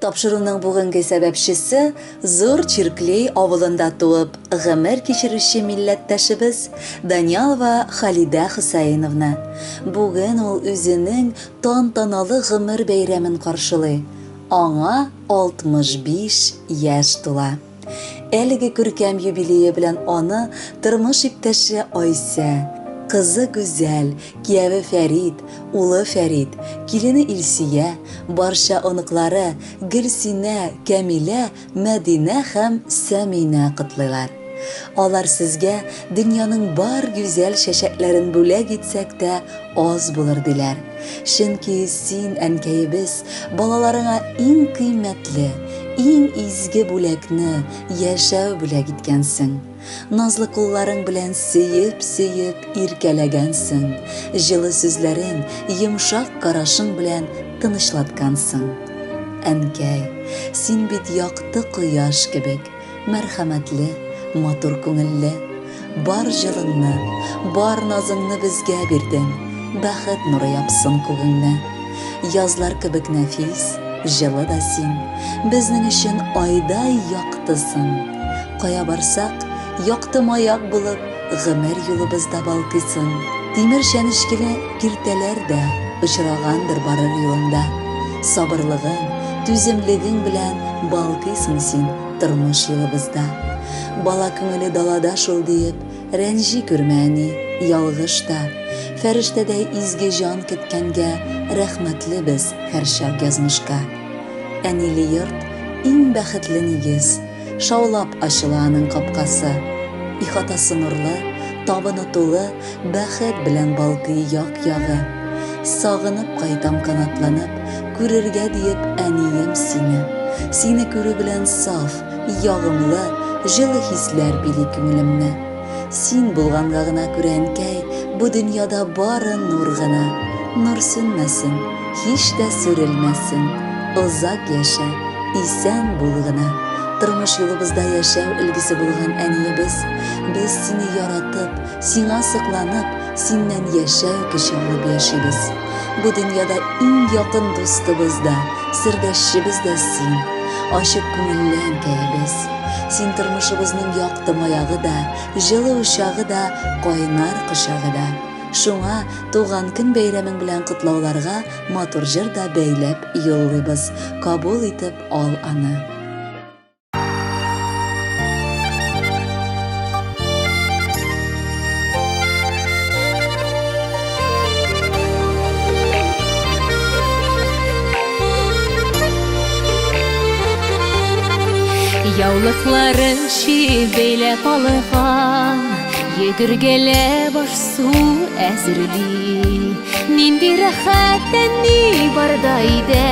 Тапшыруның бүгенге сәбәпчесе Зур Чирклей авылында туып, гомер кичерүче милләттәшебез Даниялова Халидә Хөсәеновна. Бүген ул үзенең тантаналы гомер бәйрәмен каршылый. Аңа 65 яшь тула. Әлеге күркәм юбилее белән аны тормыш иптәше Айсә, кызы Гүзәл, кияве Фәрит, улы Фәрит, килене Илсөя, барча оныклары Гөлсинә, Кәмилә, Мәдинә һәм Сәминә котлыйлар. Алар сезгә дөньяның бар гүзәл чәчәкләрен бүләк итсәк тә аз булыр, диләр. Чөнки син, әнкәебез, балаларыңа иң кыйммәтле, иң изге бүләкне, яшәү бүләк иткәнсең. Назлы кулларың белән сөеп-сөеп иркәләгәнсең, җылы сүзләрең, йомшак карашың белән тынычлаткансың. Әнкәй, син бит якты кояш кебек, Мәрхәмәтле, матур күңелле. Бар җылыңны, бар назыңны безгә бирдең, Бәхет нуры япсын күгеңне. Язлар кебек нәфис, җылы да син, Безнең өчен айдай яктысың. Кая барсак, якты маяк булып, Гомер юлыбызда балкыйсың. Тимер чәнечкеле киртәләр дә Очрагандыр барыр юлыңда. Сабырлыгың, түземлегең белән Балкыйсың син тормыш юлыбызда. Бала күңеле далада шул диеп, Рәнҗи күрмә, әни, ялгыш та. Фәрештәдәй изге җан көткәнгә Рәхмәтле без һәрчак язмышка. Әниле йорт, иң бәхетле нигез. Шаулап ачыла аның капкасы. Ихатасы нурлы, табыны тулы, Бәхет белән балкый як-ягы. Сагынып кайтам канатланып, Күрергә диеп әнием сине. Сине күрү белән саф, ягымлы, Җылы хисләр били күңелемне. Син булганга гына күрә, әнкәй, Бу дөньяда бары нур гына. Нур сүнмәсен, һич тә сүрелмәсен, Озак яшә, исән бул гына. Тормыш юлыбызда яшәү өлгесе булган әниебез, без сине яратып, сиңа сокланып, синнән яшәү көче алып яшибез. Бу дөньяда иң якын дустыбыз да, сердәшчебез дә син, ачык күңелле әнкәебез. Син тормышыбызның якты маягы да, җылы учагы да, кайнар кочагы да. Шуңа туган көн бәйрәмең белән котлауларга матур җыр да бәйләп юллыйбыз. Кабул итеп ал аны. Яулыкларын чиеп бәйләп алган, Йөгергәләп аш-су әзерли. Нинди рәхәт әни барда өйдә,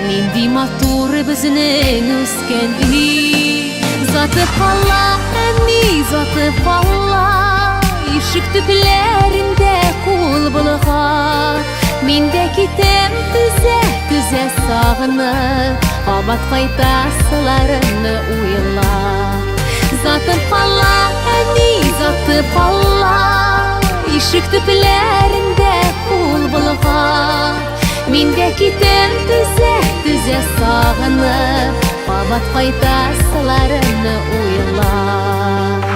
Нинди матур безнең үскән өй. Заты кала, әни, заты кала, Ишек төпләрендә кул болгап. Мин дә китәм түзә, түзә сагынып, Кабат кайтасыларымны уйлап. Заты кала, әни, заты кала, Ишек төпләрендә кул болгап. Мин дә китәм түзә, түзә сагынып, Кабат кайтасыларымны уйлап.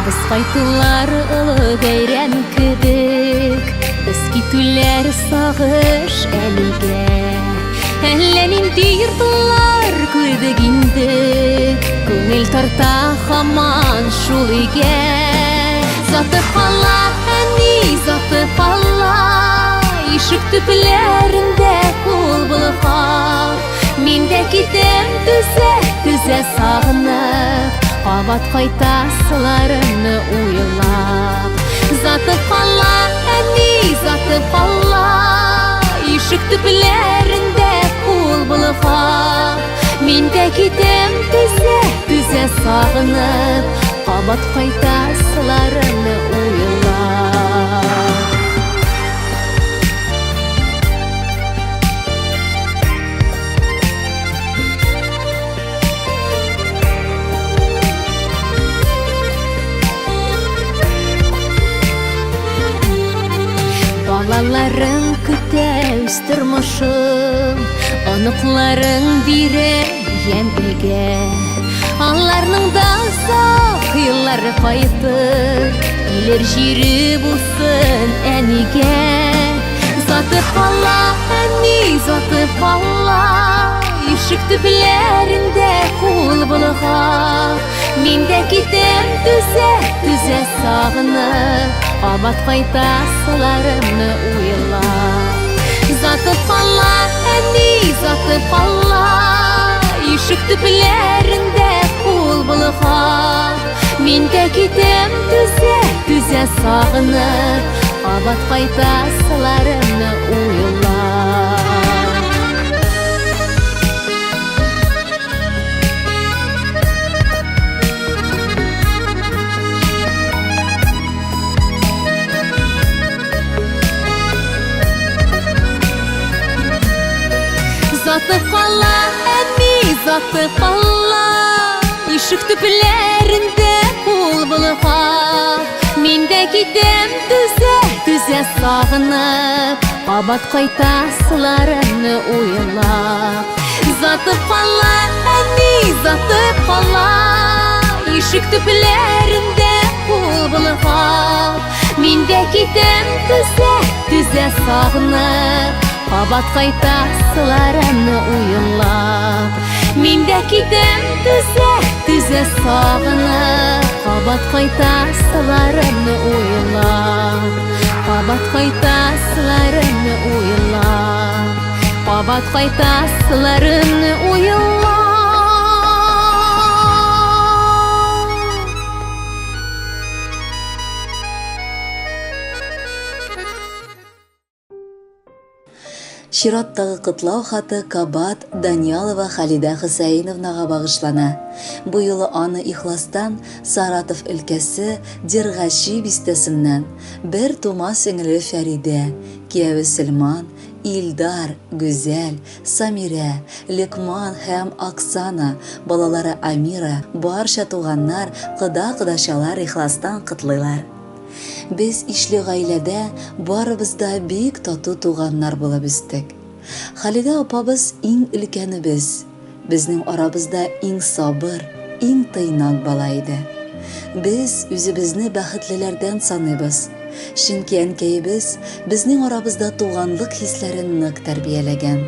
Без кайтулар олы бәйрәм кебек, Без китүләр сагыш әлегә. Әллә нинди йортлар күрдек инде, Күңел тарта һаман шул өйгә. Сатып ала, әни, сатып ала, Ишек төпләрендә кул болгап. Мин дә китәм түзә, түзә сагынып, Кабат кайтасыларымны уйлап. Сатып ала, әни, сатып ала, Ишек төпләрендә кул болгап. Мин дә китәм түзә, түзә сагынып, Кабат кайтасыларымны уйлап. Балаларың көтә үз тормышым, Оныкларың бирә ямь өйгә. Аларның да озак еллары кайтыр, Килер җире булсын әнигә. Заты кала, әни, заты кала, Ишек төпләрендә кул болгап. Мин дә китәм түзә, түзә сагынып, Кабат кайтасыларымны уйлап. Заты кала, әни, заты кала, Ишек төпләрендә кул болгап. Мин дә китәм түзә, түзә сагынып, Кабат кайтасыларымны уйлап. Заты кала, әни, заты кала, Ишек төпләрендә кул болгап. Мин дә китәм түзә, түзә сагынып, Кабат кайтасыларымны уйлап. Заты кала, әни, заты кала, Ишек төпләрендә кул болгап. Мин дә китәм түзә, түзә сагынып, Кабат кайтасыларымны уйлап. Мин дә китәм түзә, түзә сагынып, Кабат кайтасыларымны уйлап. Кабат кайтасыларымны уйлап. Кабат кайтасыларымны уйлап. Чираттагы котлау хаты кабат Даниялова Халидә Хөсәеновнага багышлана. Бу юлы аны ихластан Саратов өлкәсе Дергачи бистәсеннән бер тума сеңеле Фәридә, кияве Сөлман, Илдар, Гүзәл, Самирә, Лекман һәм Оксана, балалары Амира, барча туганнар, кода-кодачалар ихластан котлыйлар. Без ишле гаиләдә барыбыз да бик тату туганнар булып үстек. Халидә апабыз иң өлкәнебез, безнең арабызда иң сабыр, иң тыйнак бала иде. Без үзебезне бәхетлеләрдән саныйбыз, чөнки әнкәебез безнең арабызда туганлык хисләрен нык тәрбияләгән.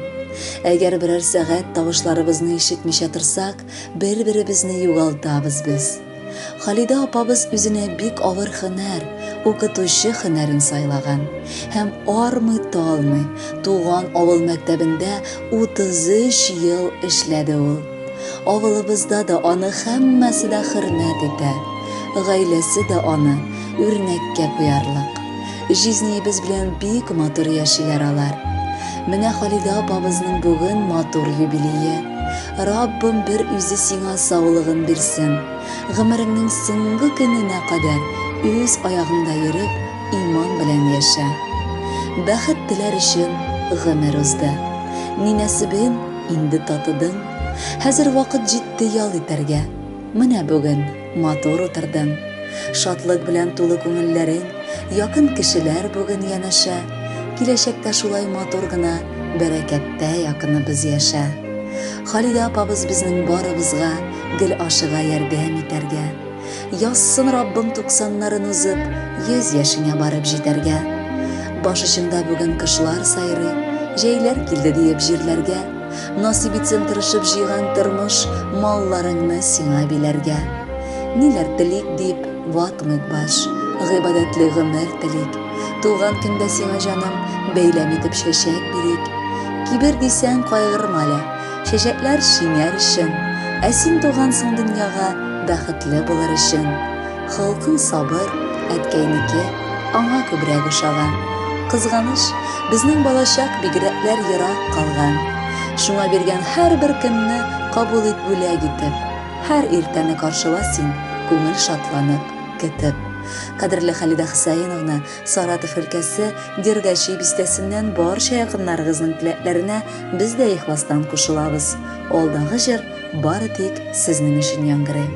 Әгәр берәр сәгать тавышларыбызны ишетмичә торсак, бер-беребезне югалтабыз без. Халидә апабыз үзенә бик авыр һөнәр, укытучы һөнәрен сайлаган һәм армый-талмый туган авыл мәктәбендә 33 ел эшләде ул. Авылыбызда да аны һәммәсе дә хөрмәт итә, гаиләсе дә аны үрнәккә куярлык. Җизниебез белән бик матур яшиләр алар. Менә Халидә апабызның бүген матур юбилее. Раббым бер үзе сиңа саулыгын бирсен. Гомереңнең соңгы көненә кадәр үз аягыңда йөреп, иман белән яшә. Бәхет теләр өчен гомер узды. Ни нәсибен инде татыдың. Хәзер вакыт җитте ял итәргә. Менә бүген матур утырдың. Шатлык белән тулы күңелләрең, якын кешеләр бүген янәшә. Киләчәктә шулай матур гына бәрәкәттә якыныбыз яшә. Халидә апабыз безнең барыбызга гел ашыга ярдәм итәргә. Язсын Раббым туксаннарын узып, 100 яшеңә барып җитәргә. Баш очыңда бүген кошлар сайрый, җәйләр килде диеп җирләргә. Насыйп итсен тырышып җыйган тормыш малларыңны сиңа биләргә. Ниләр телик дип ватмыйк баш, гыйбадәтле гомер телик. Туган көндә сиңа, җаным, бәйләм итеп чәчәк бирик. Кибер дисәң, кайгырма әле, чәчәкләр шиңәр өчен. Ә син тугансың дөньяга бәхетле булыр өчен. Холкың сабыр, әткәйнеке, аңа күбрәк ошаган. Кызганыч, безнең балачак бигрәкләр ерак калган. Шуңа биргән һәрбер көнне кабул ит бүләк итеп. Һәр иртәне каршыла син, күңел шатланып, көтеп. Кадерле Халидә Хөсәеновна, Саратов өлкәсе Дергачи бистәсеннән барча якыннарыгызның теләкләренә без дә ихластан кушылабыз. Алдагы җыр бары тик сезнең өчен яңгырый.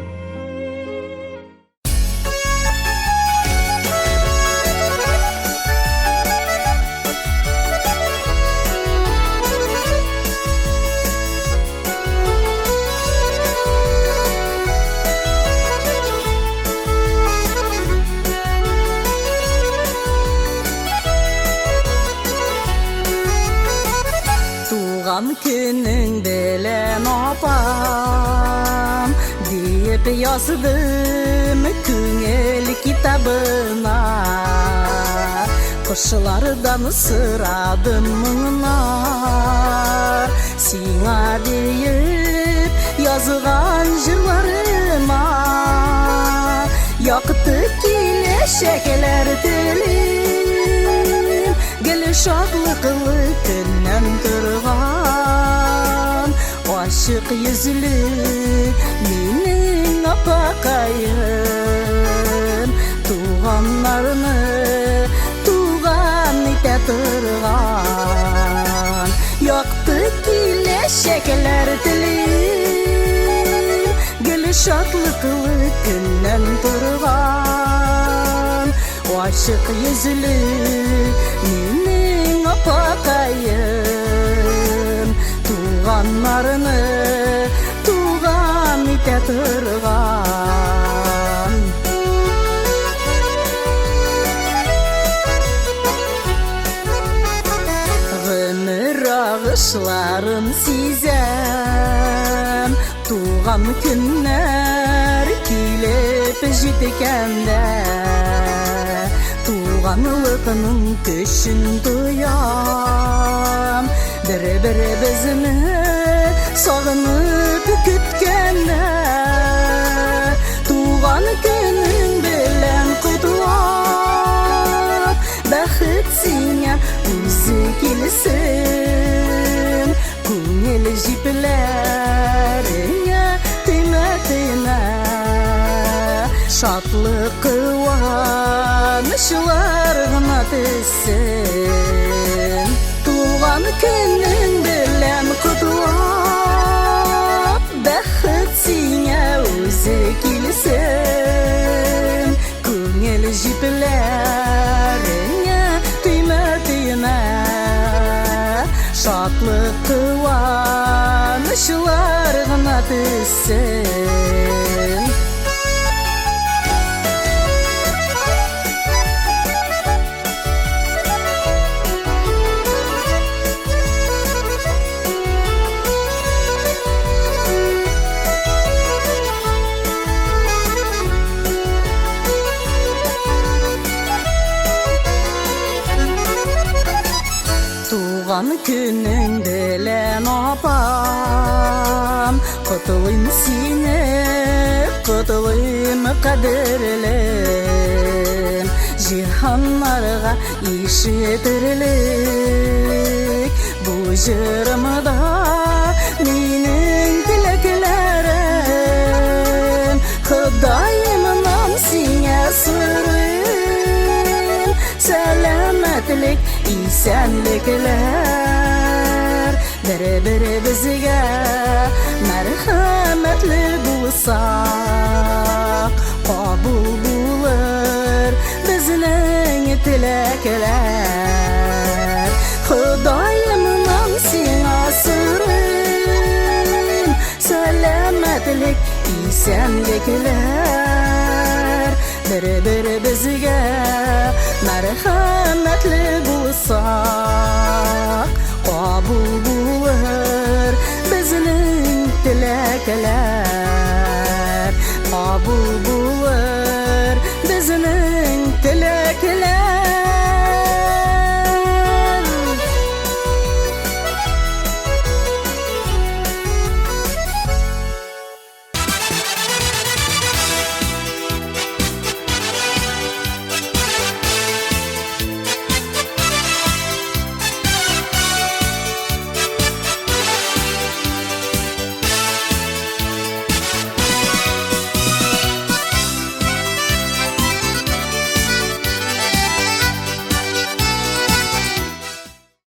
яздым күңел китабына. Кошлардан сорадым моңнар, сиңа диеп язган җырларыма. Якты киләчәкләр телим, гел шатлыклы көннән торган. Ачык йөзле минем апакаем, туганнарны туган итә торган. Якты киләчәкләр телим, гел шатлыклы көннән торган. Ачык йөзле минем апакаем, туганнарны туган итә торган. Гомер агышларын сизәм, туган көннәр килеп җиткәндә, туганлыкның көчен тоям, бер-беребезне сагынып көткәндә. Туган көнең белән котлап, бәхет сиңа үзе килсен, күңел җипләреңә төймә-төймә, шатлык куанычлар гына төссен. Туган көнең белән котлап, бәхет сиңа үзе килсен, күңел җипләреңә төймә-төймә, шатлык куанычлар гына төссен. Туган көнең белән, апам, котлыйм сине, котлыйм, кадерлем. Җиһаннарга ишетерлек бу җырымда минем теләкләрем. Ходаемнан сиңа сорыйм, сәламәтлек, исәнлекләр. Бер-беребезгә мәрхәмәтле булсак, кабул булыр безнең теләкләр. Ходаемнан сиңа сорыйм, сәламәтлек, исәнлекләр. Бер-беребезгә мәрхәмәтле булсак, кабул булыр безнең теләкләр. Кабул булыр безнең